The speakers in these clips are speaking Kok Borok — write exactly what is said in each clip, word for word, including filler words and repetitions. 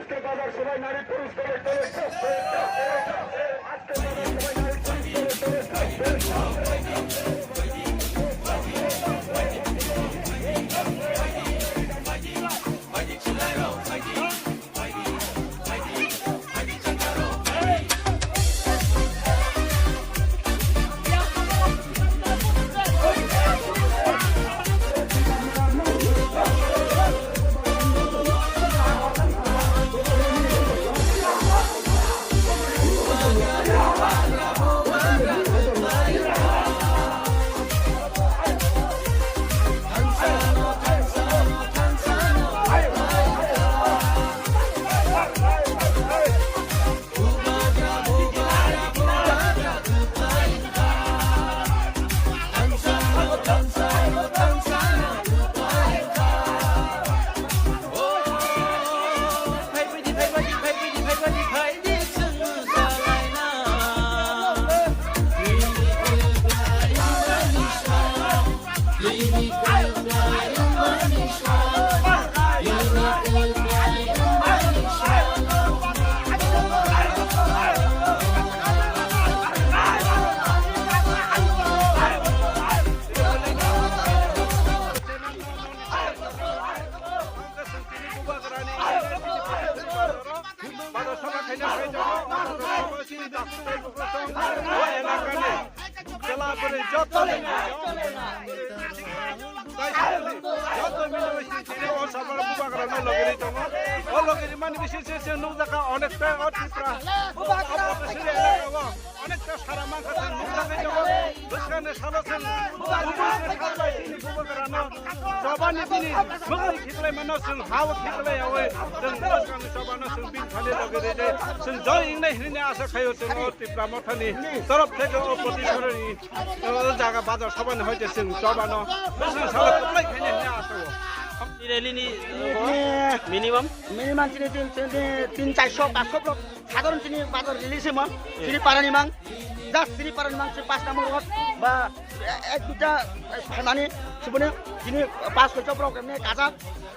আজকে বাজার সভায় নারী পুরুষ দলে দলে যোগ দেন। আজকে বাজার সভায় নারী পুরুষ দলে দলে যোগ দেন। Chwla bwrwi joto ni, joto mili bai sini sini o sabra bubagra no logiri tongo. O logiri mani bisi se se nukjaka onekta o Tripura. O Tripura elaka o onekta sara mangkha se nukjagwi tongo. Bwskangni salo se bubagra no chobani bini mungwi khiklai mano, chwng ha o khiklai yawi chwng bwskangni chobano chwng bini thani logiri de chwng joi wngnai hinwi asa khaio chwng o Tipra Mothani torof theke o Poti Soroni o jaga bazar sobani hoite chwng chobano bwswng salo kwplai khaina hinwi asa o. Rally ni minimum? Minimum chini tin, tin, tin, tin, charso, paanso block. Sadharon chini bazar rally se mang, chini para ni mang. Just chini para ni mang, chini paanch number ward ba ek duita phanani subuni chini paanch soi block emne kaja.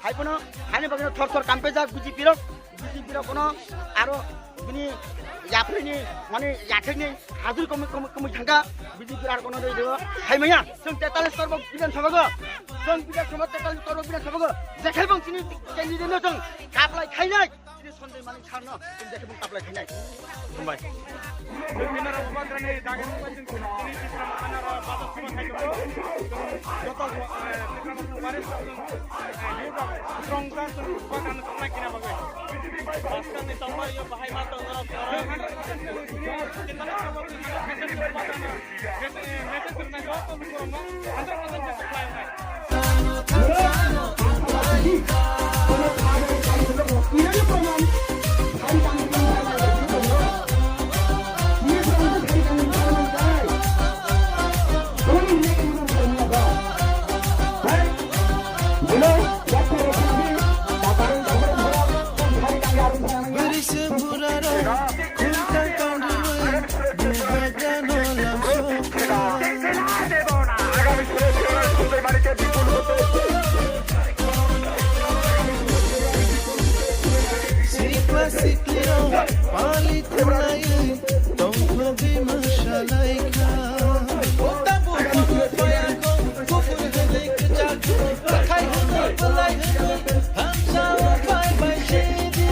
Hai pono, hani bagino thor thor kampejak B J P rok. B J P rok kono aro bini yapri ni mane yathek ni hajir komi komi komi thangka B J P ar kono dei deo. Hai maya, sung tetalis korbo Bidhan Sabha go. Sung Bidhan Sabha tetalis korbo Bidhan Sabha go. Jekhai bang chini candidate no sung kaplai khainai. Chini Sanjay Manik sar no sung jekhai bang kaplai khainai. Hambai. Joto, eh, Strong ta chwng bubagrano kwplai khaina bagwi. Bwskangni tongma yo bahai ma tong norok norok. Chwng hundred percent chwng chini bubagrano message, eh, message rwnai joto lukurokno hundred percent chwng kwplai wngnai. Sikla siklirok pali khulaiwi tongthogwi mwsalaikha. Buta buphang paya kong kuphur hwnwi kwchak, kwthai hwnwi bwlai hwnwi hamsao phai bai sidi.